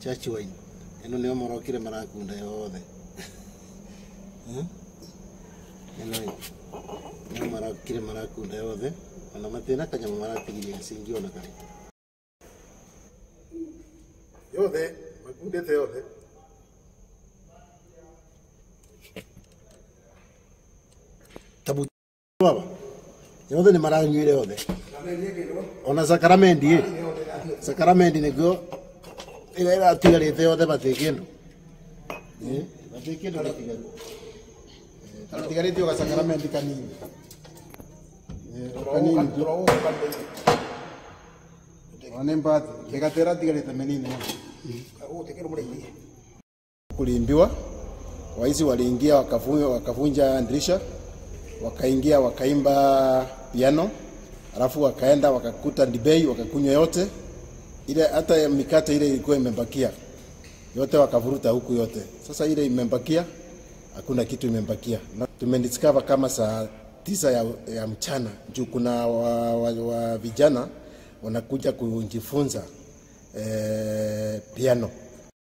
Church wine. Ĩno nĩyo marokire marakunda yothe. Ĩno nĩyo marokire marakunda yothe. Ona matina kanyamũ maratigirie gacingi ona karĩkũ. Yothe makundĩte yothe. Tabu baba. Yothe nĩ maranyuire yothe. Ona sakaramendi ĩ. Sakaramendi nĩguo ĩrĩa ĩratigarĩte yothe matirĩ kĩndũ. Matirĩ kĩndũ gĩtigaru. Gatigarĩte o gasakaramendi kanini. Kanini tu. Ona nĩ mbathi. Mĩgate ĩratigarĩte mĩnini mũno. Kuliimbiwa, waizi waliingia wakavunja dirisha, wakaingia wakaimba piano, alafu wakaenda wakakuta dibei wakakunywa yote ile, hata mikate ile ilikuwa imebakia yote wakavuruta huku yote. Sasa ile imebakia, hakuna kitu imebakia. Na tumediscover kama saa 9 ya mchana juu kuna wa vijana wanakuja kujifunza piano.